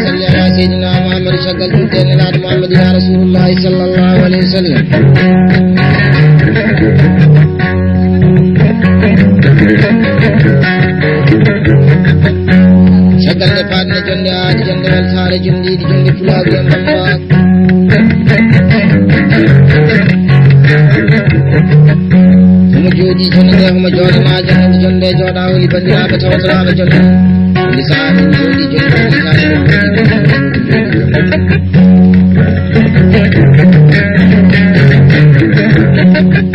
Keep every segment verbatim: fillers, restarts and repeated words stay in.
Salli ala Seydina Muhammad, caggal ɗum nden Nelaaɗo Muhammad, ya Rasulullahi sallallahu alayhi wa sallam. Caggal nde paɗne jonde aadi, jonde weltaare, jonde yiɗi, jonde pulaagu, jonde mbaag. Homo jooɗi jonde nde, homo jooɗana jonde, jonde jooɗa holi banndiraaɓe tawtoraaɓe jonde. Lisaaɓe jooɗi jonde, lisaaɓe jooɗi.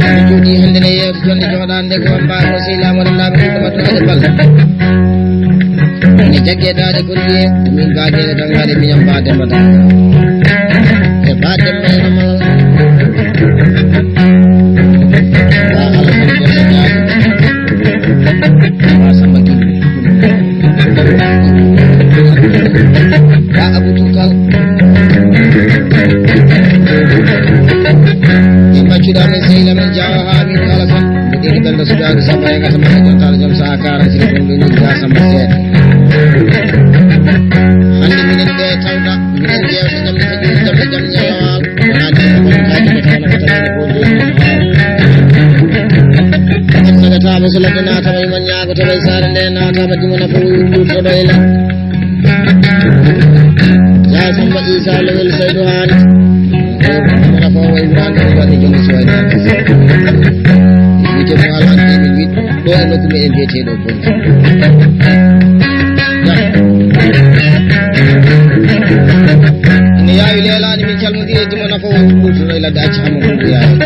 Homo jooɗi hannde ne yeewta jonde jooɗaande ko wamba ko sey laamu walla laamu walla walla walla bal. Ene jagge daade ko ndiye, min baade ne tan waɗe miñam ba Demba Daga. E ba Demba ene mala. Ba Alassane Demba Diagne. Ba Samba Gille. Ba Abou Toukal. Min ɓaccuɗa min sehila min Jawa ha min kala kam. Mbiɗen ganda sukaaɓe sappo e gasa mbaɗa jontaɗo jom saha karanti ko ɗum ɗum gasamba seeɗa. Hannde minen ɓe tawɗa, minen jewta jamɗe fajiri jamɗe jam ñalawal. Wona ɗum ko kaji ko tawno ko tawi ko ɗum. Sagataɓe so ladde naatama iman ñaago tawa e saare nde naatama dimo nafa wurtoɗo e lan. Ya Samba Isa Lawel Saydu Haali. Mona fo way Ibrahima ko waɗi jonde suwayna. Wite mo ala ɗeɓe wit ɗo e nokku meɗen biyeteɗo Boña. Ene yaawi leelaani min calmodiri e dimo nafa o ɓurtuɗo e ladde acca hamo ɗum yaawi.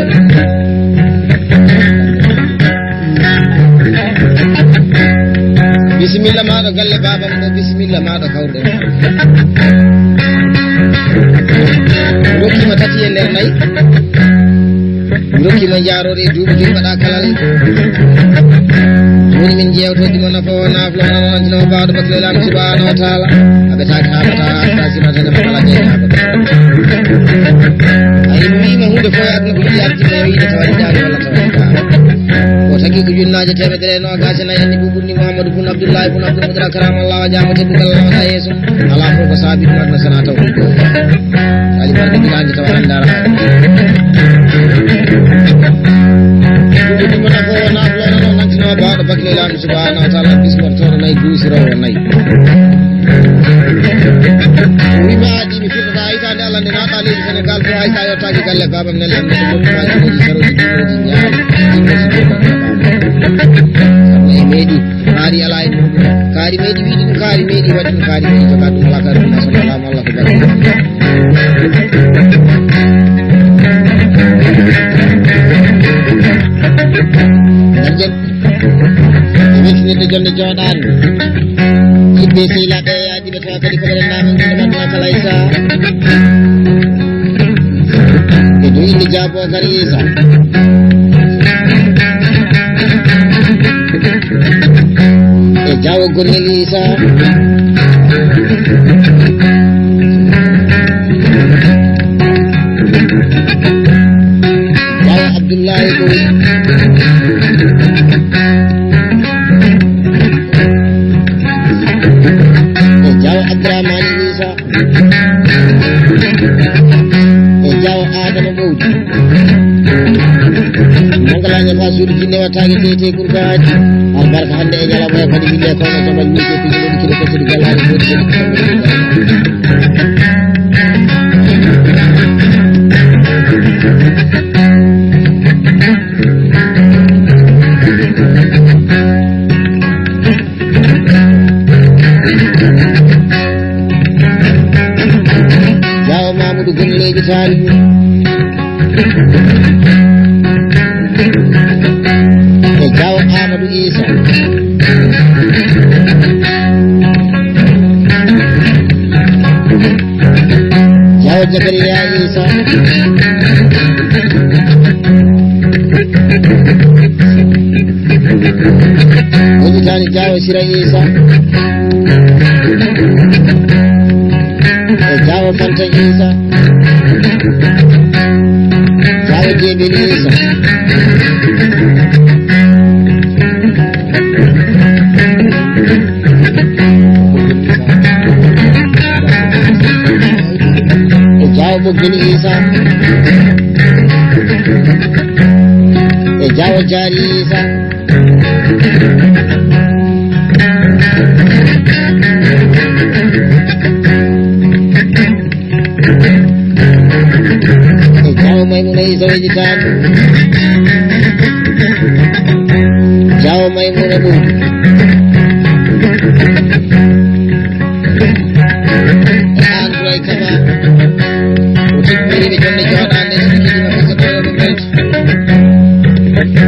Bisimilla maɗo galle babam ɗo, bisimilla maɗo kawruɗen. Rokkima tati e nder nayi. Rokkima jaarore e duuɓi joyi mbaɗa kalal. Woni min jewtodima nafa o naflo o naflo o naflo o bawɗo bakle lam subhanahu wa taala. Aɓe taki haɓata haɓata simata ne bakala jeynaɓe. Ay mi wima hunde fof e aduna ko yiɗi arti ko yo yiɗi tawa yiɗani walla tawa yiɗani. O tagi ko junnaji temedere e nogas e nayi anni ɓuɓɓuɗi Mouhamadou Boun Abdoulaye Boun Abdoul Moudra Karam Allah wa jama teddungal Allah wona yeeso. Ala fof ko saabi ɗum aduna sana taw ɗum ɗo. Ali ma ɗum ɗaande tawa hannde ara. Ɗum ɗum wona ko wona ko wona noon nantino bawɗo bakle laamu subhanahu wa taala bismor toɗo nayi guusirowo nayi. Wima aji mi firtata hitaande Allah nde naata leydi Sénégal fof hay sa yottaaki galle babam nel am ko ɗum ma jinoji saroji jinoji ñaari jinoji jinoji. E meeɗi. Kaari alaa e muɗum. Kaari meeɗi wiide ɗum, kaari meeɗi waɗi ɗum, kaari meeɗi jogaa ɗum, alaa kaari ɗum, asal alaa mo Allah ko bari. Ngam jam. E weltinirde jonde jooɗaande. Yimɓe sehilaaɓe e yaajiiɓe tawa kadi ko ɓe renndaama ngam ɓe mbaɗnaa kala e sahaa. E dow innde Jaabo Kar Iisa. E Jaawo Gonnel Iisa. Jaawo Abdullahi Ɓoy. E Jaawo Abdurahmani Iisa. E Jaawo Aadama Ɓowdi. Mangalaña fa suudu jinne wattaake tete kurkaaji. Albarka hannde e ñalawma e kadi wille kono jamal min ko pijo woni kilo ko sodi galaani ko sodi. Jaawo Mamadou Goni leydi Taali. E Jaawo Amadou Isa. Jaawo Jakariya Isa. Woni tani Jaawo Sira Isa. E Jaawo Fanta Isa. Jaawo Jebel Isa. Gini Isa. E Jawo Jari Isa. E Jawo Maymuna Isa weji tan. Jawo Maymuna ɗum. Androy Kaba. O timmini ɓe jonde jooɗaande, so ɓe keɗima fasa ɗo ɗum ɓe.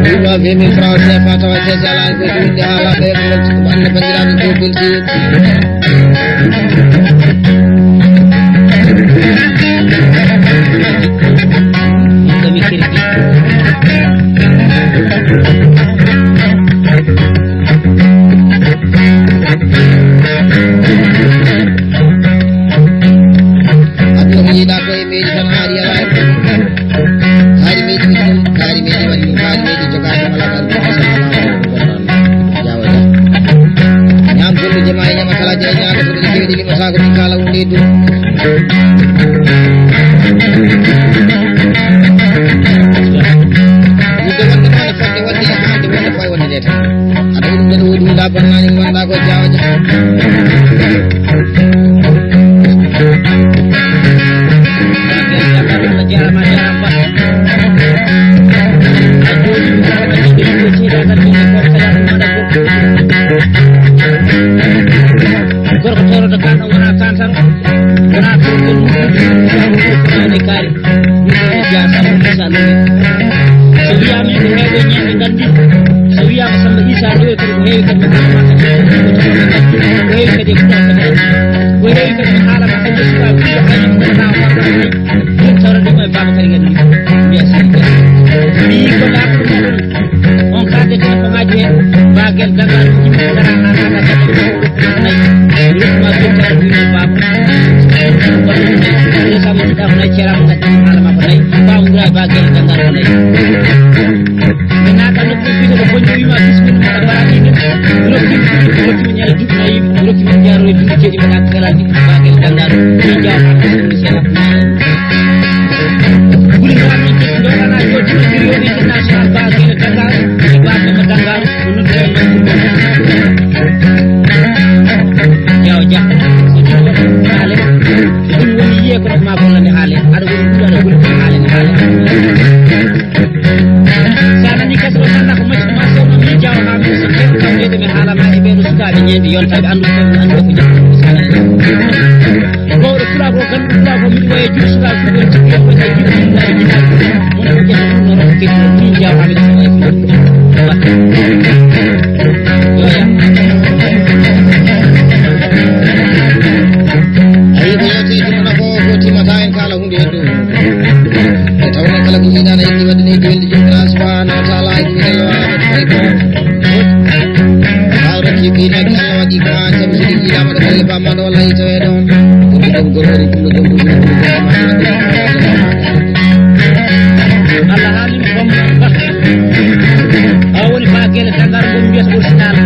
Ɗum ɗo vingt mille francs C F A tawa keesi alaa ko ɗum haa laaɓe ko wonti ko ɓanna banndiraaɓe ko ɗum si. Ɗum ɗo mi kirki. Aduna ko yiɗa ko e meeɗi tan haari alaa e. Haari meeɗi mi ɗum, haari meeɗi waɗi ɗum, haari meeɗi jogaade mala kan ko asalaamaaleykum. Jawo ja. Ñaam gollude ma e ñama kala je ñaama ko ɗum kewi ɗum limata ko ɗum kala woni ɗum. Yidde wonde noon e fodde wonde e haalde wonde koye wonde nde tan. Aɗa woni ɗum ɗo woni ɗum ɗa bonnani mo wonɗa ko Jawo ja. Gorko toroɗo kan ɗon wona tantan, wona toroɗo ɗum, wona kaari. Ɗum woni Jaa Samba Isa Lowe. So wiyaama ko heewi e ñande nganndi, so wiyaama Samba Isa Lowe kadi ko heewi kadi ko haala makko, ko heewi kadi e puɗal kadi. Ko heewi kadi ko haala makko, ko suka wiya ay mo tawa makko ay. Ɗum tawra ɗum e Babacar Ngenndi. Mbiya Samba. Mbiyi ko laɓɗum ɗum. On ka de telefoŋaaji he, Baagel Dangal, yimɓe ngara haa naata galle nayi. Rutma binta rutma baba. Wala ɗum nayi. Ɗo sama jiɗa ko nayi, cera ko ngati haala ma ko nayi. Baamu ngra Baagel Dangal ko nayi. Mi naata nokku bito ko bonjo wima bismillah mbaɗa baraɗi ni. Rokki, rokki mi ñala duɗ nayi, rokki mi jaro e duɗ jeɗi mbaɗa kala ni. Baagel Dangal. Min jawa ma ko sera. Ɓuri ko amin jokki ɗo kana yo jino jiri yo international ba gene Dakar, ba gene Dakar, ko noddi en ɗo. Yaw ja. Haale. Ɗum woni yiye ko ma ko lande haale. Aɗa woni ɗum aɗa woni haale haale. Sa nani kasro nanda ko macci ma so no mi jaw ha mi so ko kawde mi haala ma e ɓe no sukaaɓe ñeeɓe yontaɓe andu ko andu ko jam. Mawɗo pulaagu o, ganduɗo pulaagu o, miɗo waye juuɗe sukaagu ɗum, on tigi on, on tigi on, on tigi on, on tigi on, on tigi on, on tigi on, on tigi on, on tigi on. Yo ya. Ayi, ko yewti ko mona ko, ko timata en kala hunde hen ɗum. E tawno kala ko jiɗaɗa e ɗi waɗi leydi weldi jom Allah subhanahu wa ta'ala, e ɗum Allah waɗa ko. Ɓaawo rokki ɓiynaaji Allah waɗi ko haa jam so ɗi njiilaama ɗo golle bamma ɗo walla yitawe ɗon. Ko ɗum ɗum gorori ɗum ɗo ɗum ɗum ɗum ɗum. Allah haalima bamma ba. O woni ba gele dangal ngon mbiyata original.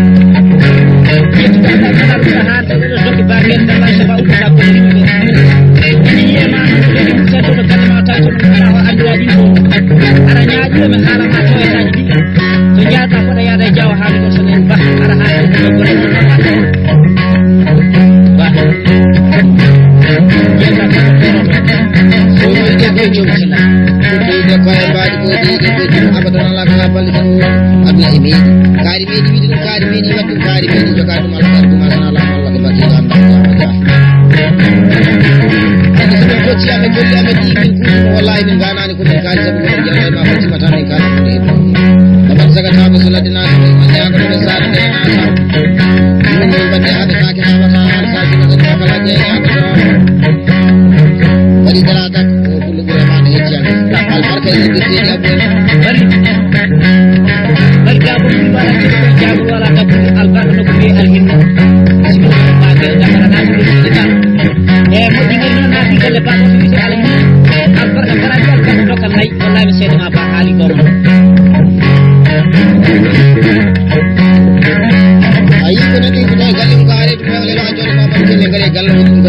Ƴettude Allah kala ɗum ɗo haalde ɗo ɗo jokki ba gele dangal so ba uddata ko ɗum ɗo. Ene yiye ma ɗum ɗo ɗum ɗo galle ma taw to ɗum ɗo o anndira ɗum ɗo. Aɗa ñaaƴi ɗo mi haala ma toyataaji ɗi. So njaata ko ɗa yaada e jawo haali ko so nen ba aɗa haala ko ɗo ko ɗo ba. Ba. Yalla ko ɗo. So yiɗe ko ñom sila. Ko yiɗe ko e mbaadi ko ɗi ɗi ko ɗi abadan ala ko ha balɗe tan. Aduna e meeɗi. Kaari meeɗi wiide ɗum kaari meeɗi waɗi ɗum kaari meeɗi jogaa ɗum ala ɗum asana ala Allah ko baki ɗo anda ko jawa jawa. Hande so min kocci amen golli amen ɗi min kuusi ko wallahi min ganani ko min kaali sabu ko min jannay ma ko timmata min kaali ko ɗe ɗo. Ko man sagata ko so ladde naati ko man yago ɗo ɓe saare ɗe naata. Min min bande haɓe kaake nawata an kaake no ɗen makala jeeyago ɗo. Waɗi dara dak ko kullu ɓure ma no hecci an. Albarka e ɗi ɗi ɗi ɗi. Bari. Bari jaabol ɗum wala ceeɗu ɗo jaabol wala ɗaɓɓude albarka no ko wiye alhimma. Simi ko ba gere dagara na ko ɗum ɗi ba. E moƴƴi ngari noon naati galle ba ko ɗum wiye alhimma. Albarka garaji albarka dokkal nayi wallahi mi seede ma ba haali boobo. A yii ko nani ko tawi galle mum ko haare ɗum wala lo a jooɗo ma ɓam kelle ngari galle mum ko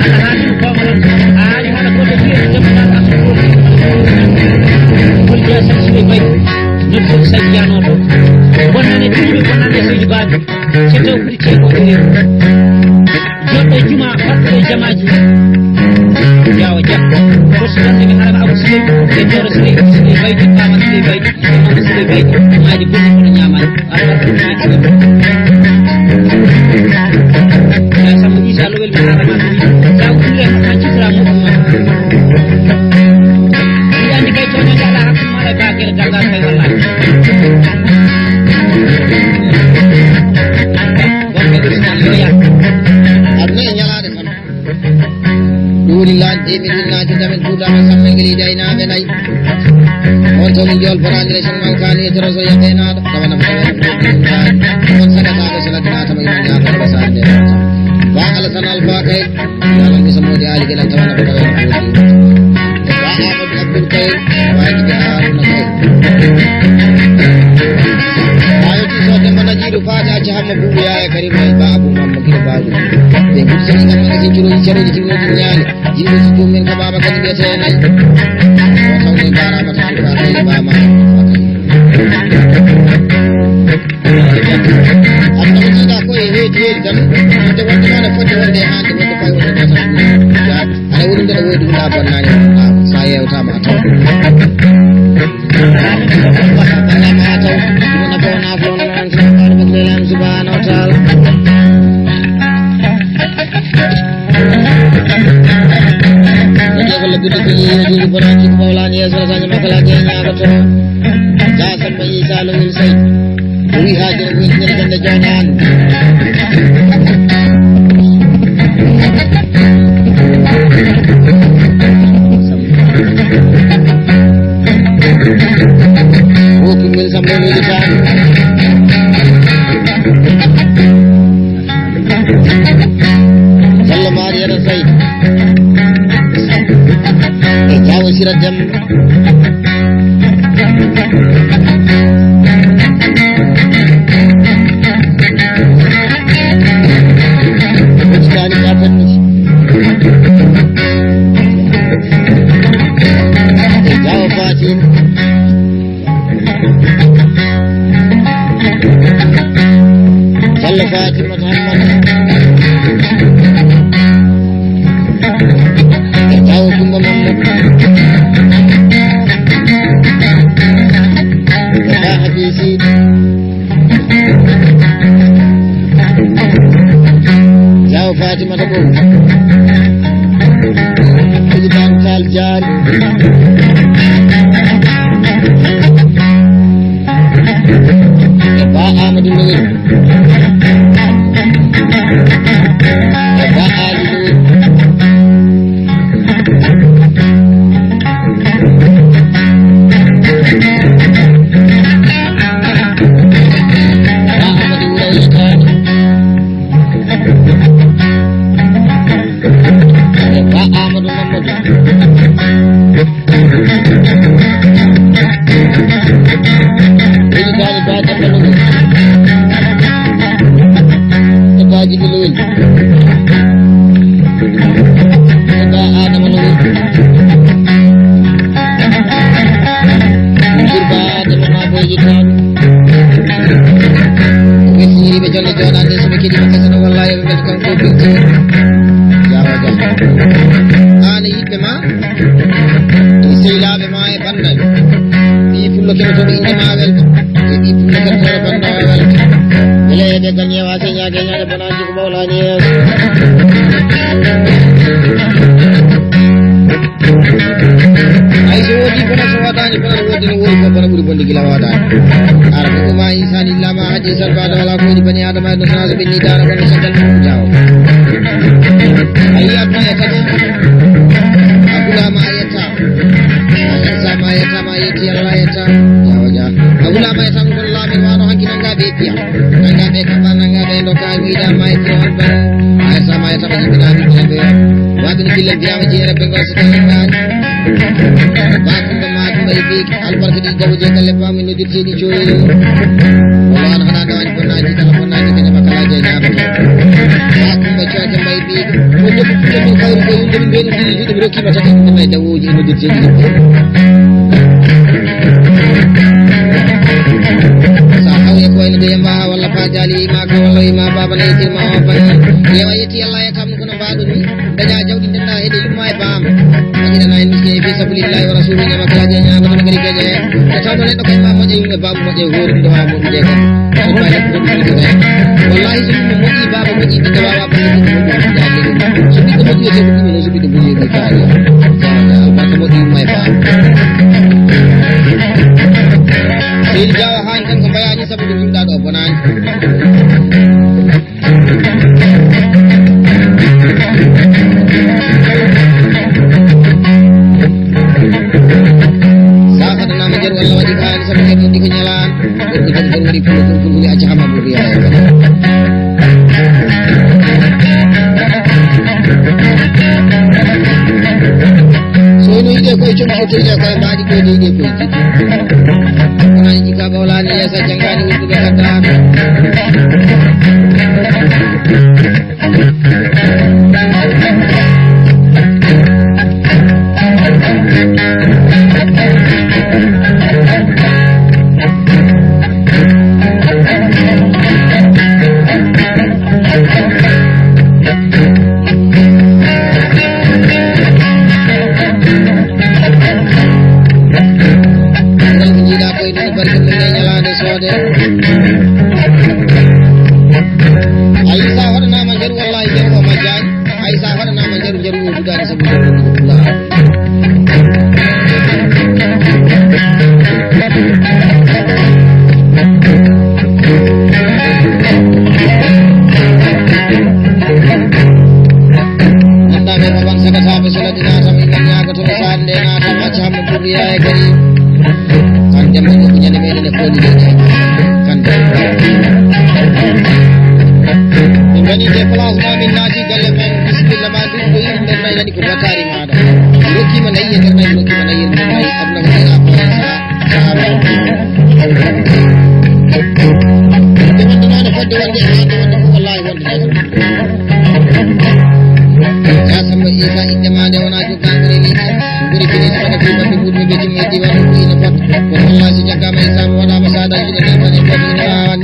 Aɗa haani ko kooma ɗon, a haali haala goɗɗo fiye ko jomma ɗaɗa asukkuure. Hol jeya saɗa sile bay, noddi ɗum saɗa jeyanoɗo. Bonnane ɗiɗi, bonnane seydi baabi. So taw ɓuri ceeɗo ko reedu. Joɗɗo juma, baɗɗo e jamaaji. Yaawa jam. Ko so wonde mi harama Abu Sile, e Jooro Sile, Sile Baydi, Baba Sile Baydi, Mama Sile Baydi. Maaji goɗɗi kono ñaamaani. Albarka ko ñaamaani. Ya Samba Isa Lowel mi harama ko wi. Sa uddire ma, a cifra mo ɗum ma. Mi andi kay toño ala hakku mala ba kere daga kay wallahi. Aduna e ñalaade tan. Ɗum woni laañ ɗe min winnaaki damen tuudaama sammel ngel yiɗi aynaaɓe nayi. On to min jol boraani resen mawkaani e toroso yeteenaaɗo. Tawana mo tawana ko ɗum laañ. On sagataaɗo so laginaata mo iman yaafo ɗo saande. Ba Alasan Alfa kay. Yalan bisa modi ali gelan tawana ko tawana ko woni. Ba Ahmad Abdul Kay, ba Jibi Haruna Kay. Ayo ti so demba na jiru fata ci hamma bubu ya Karim ay ba Abu Mamma Giro ba. Be gudde ni ngam magazine juro yi cero di timo di ñaani. Jiru su dum men ka baba kadi be te nay. Ko tawne bara mata ko ba ma. Aduna ko jiiɗa ko e heedi heedi tan, wonde wonde noon e fodde wonde e haalde wonde fayi wonde gasat. Aɗa woni ndeɗa woodi ɗum ɗa bonnani wonɗa sa yewtama a taw. Bonnama a taw, ɗum na ko wona ko wona noon, so Allah subhanahu wa ta'ala. Ko jeego lebbi ɗiɗi ko yeeji ko bonaji ko mawlani yeeso sañi makala je ñaagoto. Ja Samba Isa Lowel Sey. O wi Haajara woni ñande gannde jooɗaani. O kin men Samba Lowel Sey. Yalla Mariama Faye e Diawo Sira Demba. Woni taani ka fanni. E Diawo Fatim. Balla Fatimata Hammata. E Tawo Kumba Mammata. E Ba Habisi. Jaw Fatimata Bow. Président Tall Diagne. E Ba Amadou Ndoye. E Ba Ali Ndoye. Ba Amadou Wuraye Tall. E Ba Amadou Mamadou. Woni Baali Ba Demba Lowel. E Ba Jibi Lowel. E Ba Adama Lowel. Min Ba Adama ma boy yitaaɓe. Ɓe siiriiɓe jonde jooɗaande so ɓe keɗiima kese no wallaahi ɓe mbelta kanko Binta. Jaama jam. Aan e yiɗɓe ma, e sehlaaɓe ma e banndaɓe. Ɓii pullo keɓotooɗo innde ma welta. E ɓii pullo keɓotooɗo banndaɓe welta. Wele e ɓe gañewa se ñaage ñaage bonaji ko mawlani yeeso. Ay so woodi bona so waɗaani bona no woodi no woodi ko bona ɓuri bonde. Ila wada. Ara ko ma insani illa ma haji sal ba da wala ko di bani adama no sana bin ni dara ko sakal jaw. Ayi abna ya tabo. Abula ma ya ta. Sama ya ta ma ya ti Allah ya ta. Ya waja. Abula ma ya ta ko Allah min wa no hakina ga be tiya. Nanga be kaba nanga be do ka mi da ma ya ti on ba. Ay sama ya ta ma ni na bi be. Wa bin killa biya ma ji rabbe go sikal. Ba ko ma ko be bi. Albarka ɗi jaɓo je galle baamu no dirti ɗi coyi. Wala an hana da wani bonna ji kala bonna ji kala makala je na ba. Ba ko ma coke mai bi. Ko je ko ko ko ko yunde be no ɗi ɗi roki mata ko mai da woji no dirti ɗi. Sa hawi ko en de ma wala fa jali ma ko wala ma baba ne ti ma ba. Yawa yeti Allah ya kam ko no ba ɗum. Daña jawdi ndenna heɗe yumma e baam. Waɗirana en miskine fi sabilillahi wa rasulihi, ñama kala je ñaama tan kadi gaje. E tawno neɗɗo kay ma moƴƴa yumma e baam moƴƴa e hoore ɗum ɗo ha moƴƴi je kam. Ɗum ma neɗɗo ɗum ɗum ɗum. Wallahi so ɗum moƴƴi baaba moƴƴi ɓiɗɗo wawa balle ɗum ɗum ɗum jaaji ɗum. So ɓiɗɗo moƴƴi wiyete ko ɗum ɗum no so ɓiɗɗo moƴƴi ɗum faali. Albarka moƴƴi yumma e baam. Seydi Jawa haani tan ko mbayani sabu ɗum yimɗa ɗo bonani. Sa haɗanaama jaru Allah waɗi ko haali sabu heɓude ko ñalaan. Gorko jom tan waɗi fulo ɗum ɗum ɗum acca hama ɗum riya. So ino yiɗe koye comci o toyɗe koye mbaɗi koye doyɗe koye jiɗi. Wona e jikka ɓawlani yeesa jangani wonduɓe gadda. Ɗon ko jiiɗa koye ɗum barke mum e ñalaande soode. Ay sa hoɗanaama njaru wallahi njaru o majjaani. Ay sa hoɗanaama njaru njaru o dugaani sabu njaru o dugaani. Nannda ɓe ko wan sagataaɓe so naɗi naata min ngan ñaagoto ɓe saan nde naata macca hamno ɓurriya e gari. Kan dembo ko ñande meɗen e koni de kan. Min ngani déplacement min naati galle men bisimilla ma ɗum ko yimɓe ɓe nayi nani ko bakari maɗa. Rokkima nayi e nder nayi rokkima nayi e nder nayi abna ko ina ko sa. Nde wondunoɗo fodde wonde e hande wonde fof wallahi wonde tan. Ya Samba Isa, inɗe ma nde wona joggal ɓuri ni. Ɓuri fini saɗa fi baɗɗo ɓurɓe ɓe jummi e diwan ko ina fot. Ko wallahi so jaggama Isa mo waɗama saɗa ina nefa ne fot ina wawan.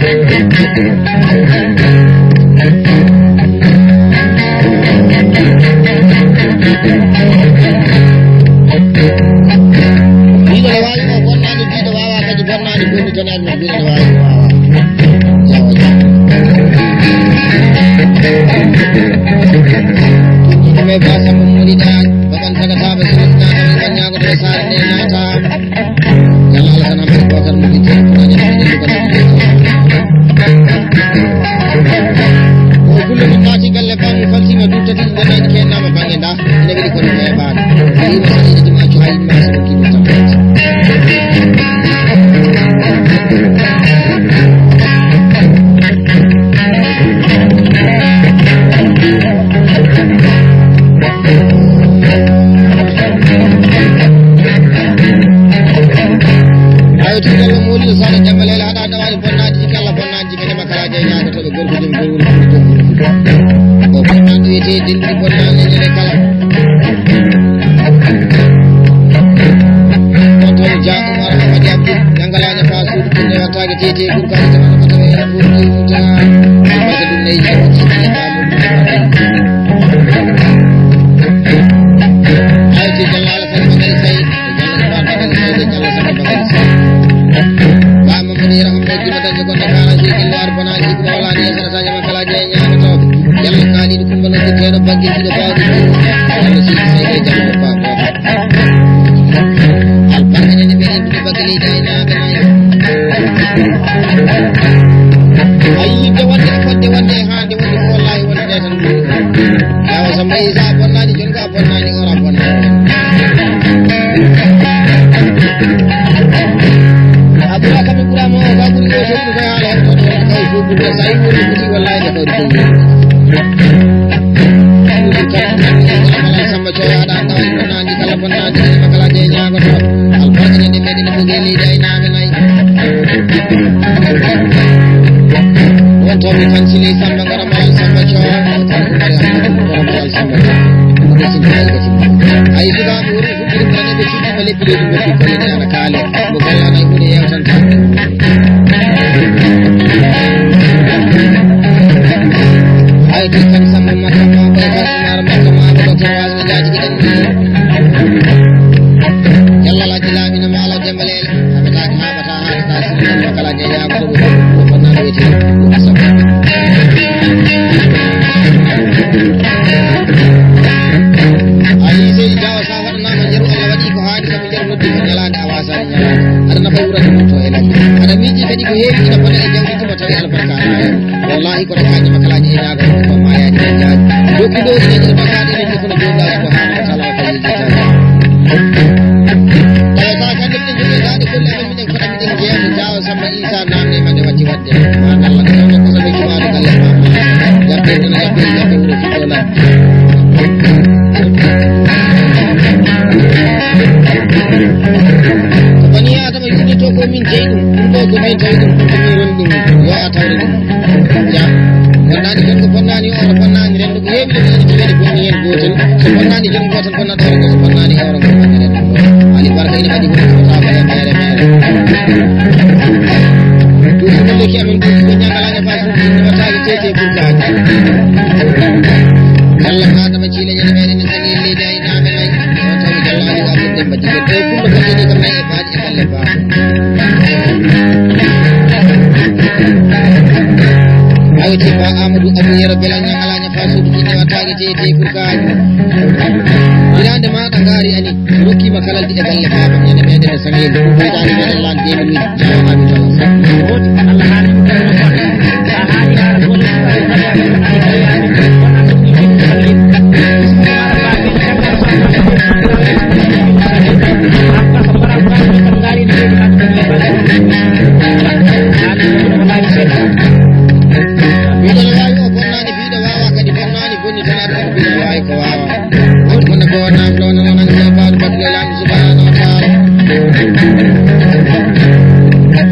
Ɗiɗo ne wawi o bonnani ɗiɗo wawa kadi bonnani bonni tan arno ɗiɗo ne wawi wawa. Jawa jawa. Ɗiɗo me ba sama muriɗa baban tagataɓe sirina kami ganyago to sare ne nata. Yalla Allah tan hammadi ko tan mo bite ko daña ko daña ko daña. O kulle min naati galle bam faltima dum tati dana ke nama bange da ina weli ko ne ba. Ni ma sani di ma ci hay ma sani ki ta. Ayo ti dalla mo wuli sala jambalel hada da wali bonnati kala bonnati. Jigene makala je ñaagotoɓe gorko jom gorwol fuɗi jom o bonnan ɗo wiyete denɗi bonnan e ñande kala. On toon ja umar amadi abdou jangalaña fa suudu ɗum ne wattaga tete gurkaji jamano katawe fuɗi futa. Mata ɗum nayi jawo jiɗi famu. Ayo ti jallala sani magari sayi. Ba Mamadou Yero Hammet Dima Dañde Gonda Kara Seydi Loir Bonaji ko wala ni yasana sa jama kala je ñaama to. Yalla kali du kumba no ko teero bagge ci do bawdi. Yalla si sey be jam ko ba. Al bagge ni be ni bagge ni dai na be na. Wonde e hande woni ko wallahi wonde tan. Yawa Samba Isa a bonnaani, jon ko a bonnaani, ora bonnaani. A ɓura kam, ɓura mo, ka ɓuri o so ko ya la ko to ka fu ko sa yi ko ko wallahi ko ko. Samba Coya da da bonnaani kala bonnaani kala je ñaagoto. Albarka ne meɗen ko geli de ay naaɓe nay. Wonto mi tan sili Samba Ngara Malal Samba Coya. Ngara Malal Samba Coya. Ay suka ko wuri ko tan be ci ko le bi ko ko le ana kale. Ko kala na ko yewtan. Ay ko tan Samba Makka ma ko tan Samba Makka ma ko to wa jaati gidan. Yalla la jilami na mala jambale. Abata ha bata ha ta sirri kala je ya ko ko na weti. Ali sai jawa safar na manjaru Allah wadi ko hadi. Nder noddi ko ñalaande a waasaani ñalaande. Aɗa nafa wurande mum to e lalle. Aɗa miiji kadi ko heewi ina fota e jawdi tuma tawi albarka alaa hen. Wallahi ko rokaaji makalaaji e ñaago ko maayaani e jaaji. Jokki ɗo ina jogii bakaaɗe ene jokkuno Joomiraaɗo subhanahu wa taala o kadi yejjitaani. Tawa ka kadi miɗen jogii daaɗe golle amen miɗen fota miɗen jeeya to jaawo Samba Isa namne mande watti wadde. Maanalla ko ɗon ko sabi cumaade galle ma. Yabbe ina yabbe yabbe wuro fitto lan. Ko bani Adama yiɗi to ko min jeyi ɗum, ɗum ɗo ko min tawi ɗum, ko min woni ɗum, yo a tawre ɗum. Ya, bonnaani jon ko bonnaani o, bonnaani rendo ko heewi ɗum ene jeeɗi bonnaani gootel. So bonnaani jon gootel, bonnata o, so bonnaani o, bonnaani rendo. Ali barka ina waɗi ko ko tawa e mere mere. Ɗum ko lekki amin ɗum ko ñaŋalaani faa ɗum ina wattaaki tete burkaaji. Yalla ka dama ci leñe mere ne sani leydi ay. Tawi Jallo Aliou Abdou Demba Jigel. Tawi Fullo Fadde ni kam nayi e baaɗi e galle baaɗi. Ayo Timba Amadou Abou Yero Belal Ñaŋalaña fa suudu jinne wattaage tey tey pour kaaji. Iraande maaɗa ngaari ani. Rokkima kalaldi e galle baaba. Ñande meɗen e Sangel. Ɓeydaani meɗen lan deux mille huit. Jaaraama mi tawa. Woodi Allah haali ɗum tawi no fota. A haali haala ko woni ɗum ay kala ay kala ay kala ay kala. Miɗo waawi o bonnaani, miɗo waawa kadi bonnaani, bonni tan aɗa ko biɗo waawi ko waawa. Woni kono ko naamɗo, no, no, no, no, baɗo baɗo laamu subhanahu wa ta'ala.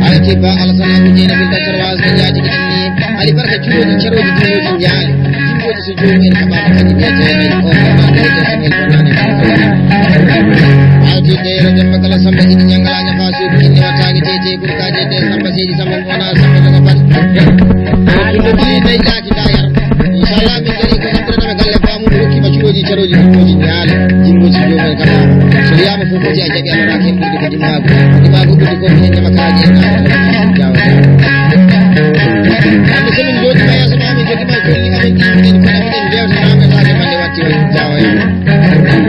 Alati ba Alassane Abdou Dieynaba Bil Bachar Waas no jaati ɗum ni. Ali barka cuuɗi, carooji, cuuɗi, jaali. Cuuɗi so joomum en kaɓaama kadi mbiyetee men o kaɓaama ko Ismail Bonane. Alati de ro jamba kala Samba Idi Ñaŋalaña fa suudu kinni wattaage tete burkaaji de Samba Seydi Samba wona Samba daga fat. Ko ɗum ɗi day jaaki da yar. Inchallah min dari ko sabbirana ɓe galle baamu mi rokkima cuuɗi, carooji, cuuɗi, jaali. Jimmo si joomum en kaɓaama. So wiyaama fof ko je a jaɓi a loraki hen ɓurdi ko dimmaagu. Dimmaagu ɓurdi ko minen ñamakaaji en. Jawa. Hande so min jooɗima yeeso ma, min jogima jolli amen ɗi, minen kono minen jewtanama e taake mande watti o jawa en.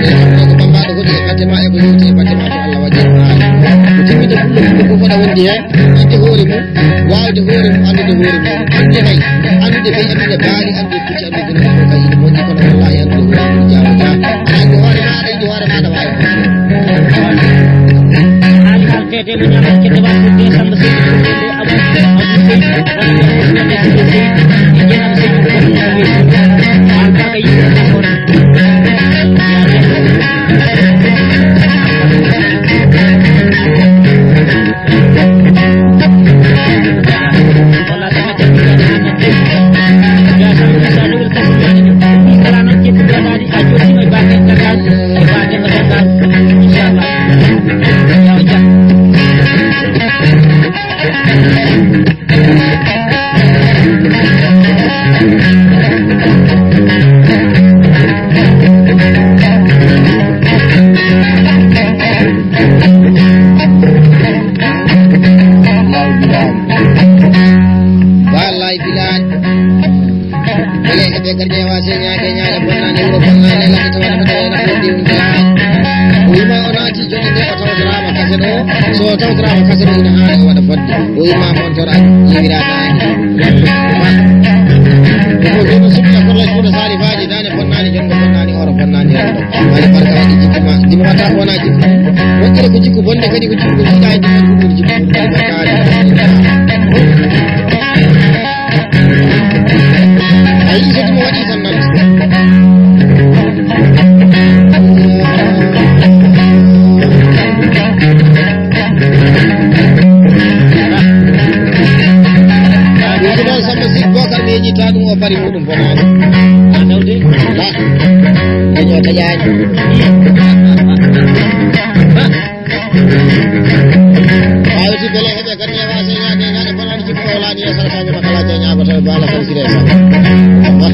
E kam ɗo ko Bamba ɗo hoɗi e batte ma e ko yewti e batte ma to Allah waɗi e ma. Ko timminde fullo fullo ko fota wondi hen, yiɗde hoore mum, wawde hoore mum, anndude hoore mum. Annde nayi, anndude bey, anndude baali, anndude pucci, anndude gunaɗo fof kay ina moƴƴi kono wallahi anndude hoore mum jawa ja. Aɗa anndi hoore ma, aɗa yiɗi hoore ma, aɗa wawi. Haali haal tete mo ñaama cedde waɗde Samba Seydi Fulɓe ɗo Abou Abou Seydi walla Abou Seydi Fulɓe Seydi e Jeynaba Seydi Fulɓe Seydi. Haal barka yimɓe ɗum ko Wallahi bilaay. Wala e ɓe gardi e wase ñaage ñaage bonnaani wuro bonnaani ladde tawa no tawa no fodde um jaa. O wima o naati joni de o tawtorama kase ɗo. So o tawtorama kase ɗo ina haani o waɗa fodde. O wima montor a ƴiwiraɗo ani. Walla. Ko jooni sukka kolla juuɗe saalifaaji, daande bonnaani, jonngo bonnaani, oro bonnaani, renndo. Mali barka waɗi jikku ma, jikku ma wata wona jikku. Moƴƴere ko jikku, bonde kadi ko jikku, ko jiiɗa e jikku, ko ɓuri jikku, ko ɓuri bonnaani. A yiɗi so ɗum waɗi tan nan. Ɗum ko noon Samba Sy Bocar mi yejjitta ɗum o pari muɗum bonaani. A tawde? La. Daño taƴaani. Ɓaawo si bele heɓe kadi e waasa ñaade ñaade bonaani jikko o laani e sarkaaji makala jañaago tawi baala kan sire sa. Wa.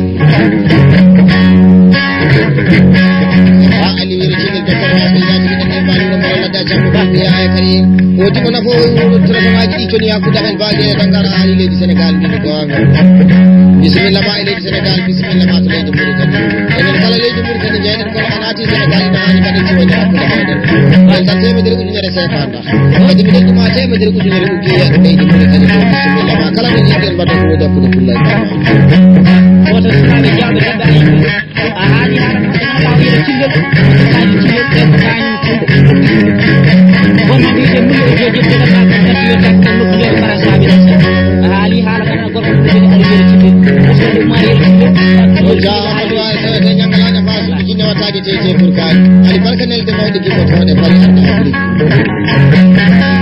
Wa Ali wiri cigel dokkere waasa ñaade ɗum e baali ɗum walla da jambo ba ya e kadi. O dimo nafo o wuro traitement ji ɗi coni hakkude amen baage e dangar ali leydi Sénégal ndi ko. Bisimilla ma e leydi Sénégal, bisimilla ma to leydi Mauritanie. Enen kala leydi Mauritanie jeyɗen kono a naati Sénégal ina haani mbaɗen si woni hakkunde meɗen. Ɓen tan temedere ujunere seefa nda. Kadi mi leydi ma temedere ujunere ujunere leydi Mauritanie ko bisimilla ma. Kala no jiɗɗen mbaɗen ko woni hakkunde pulla e bama. Woto sukaaɓe jawɓe daɗɗa yimɓe. A haali haala ko ɓe ngannduɗaa o yeru cillel, ko kaani cillel, ɓe ko kaani cillel. Wonno wiide mulle o jojo ɓe ngannduɗaa ko ngati yo takko nokkude ko mara saabi ɗo. A haali haala kana gorko ko jojo aɗa yeru cillel. Gorko ɗum ma yeru cillel. O jaa, Amadou Aye Sowete ñanngalaani faasuuji jinne wattaaki tey tey pour kaani. Ali barka nelde mawɗi gimmotoɗe bari arɗo Afrique.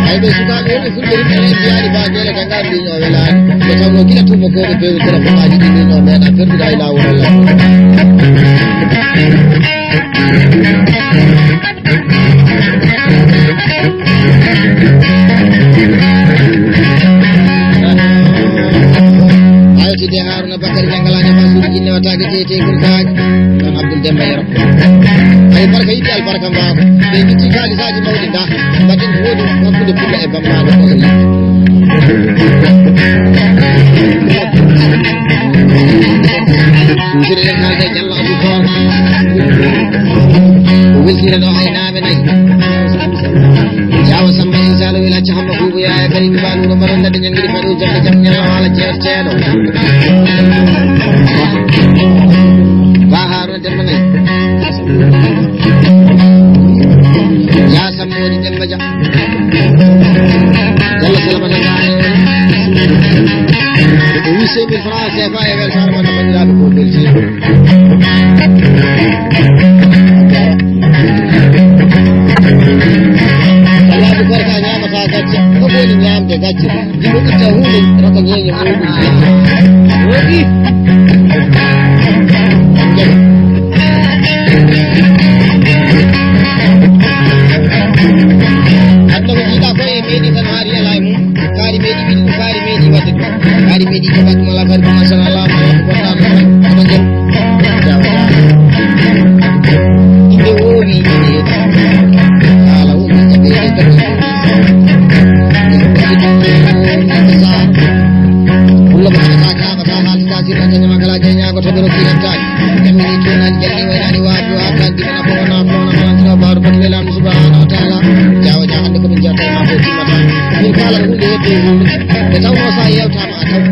Ay ɓe sukaaɓe wonɓe fulɓe yimɓe ɓe mbiyaani baageele ka ngar ligne o welaani. Nde tawnoo gila tuubakooɓe bewndira ko maaji ɗi ligne o meeɗa perdude hay laawol Allah. Ayotide Haruna Bakary Jangalaani ma suudu jinne wattaake jeetee gurgaaji. Ɗon Abdul Demba Yero. Ay barka yiɗi albarka mbaako. Ɓe gitti kaalisaaji mawɗi nda. Mbaɗen ko woni hakkunde pulla e bammaɗo ko en. Sire en haalde Jallo Abou Koor. O weltira ɗo hay naaɓe nayi. Yawa Samba, inchallah, wela cahamba bubu yaya Karim Balu, no mbaɗon ladde ñangiri faɗo jande jam ñala wala ceer ceeɗo. Ba Haruna Demba nayi. Ya Samba woni Demba Dia. Yalla salamata. Ko huit cent mille francs C F A e weltaare mon, banndiraaɓe, ko belti. Allahu Akbar, ka ñaamata gacce. Ko woni ñaamde gacce? Yimɓe itta huunde, raka ñeeñe muɗum. Woɗi. Aduna ko jiiɗa ko e meeɗi tan haari ala e mum. Kaari meeɗi wiɗi ɗum, kaari meeɗi waɗde ɗum. Kaari meeɗi jogaade ɗum, alaa kaari ɗum, machallah, alaa ko waɗa ɗum, aɗa jam. Jawa, jawa. Inde woowi, inde. Haala woowi, inde, inde, inde. Wullo mo haɗata kaaba, ta haaltata sirra, ñaña ma kala, jeñaago, to ɓe rokki hettaade. Ƴammini tuumaji jalli waynaani waafi waafi haaldi kono ko wona ko wona ko wona bawɗo foti welaama subhanahu wa taala. Jawo ja hannde ko ɗum jatta ma ko timmata. Min kala ko hunde hedde e hunde. Nde tawnoo sa yewtama a taw.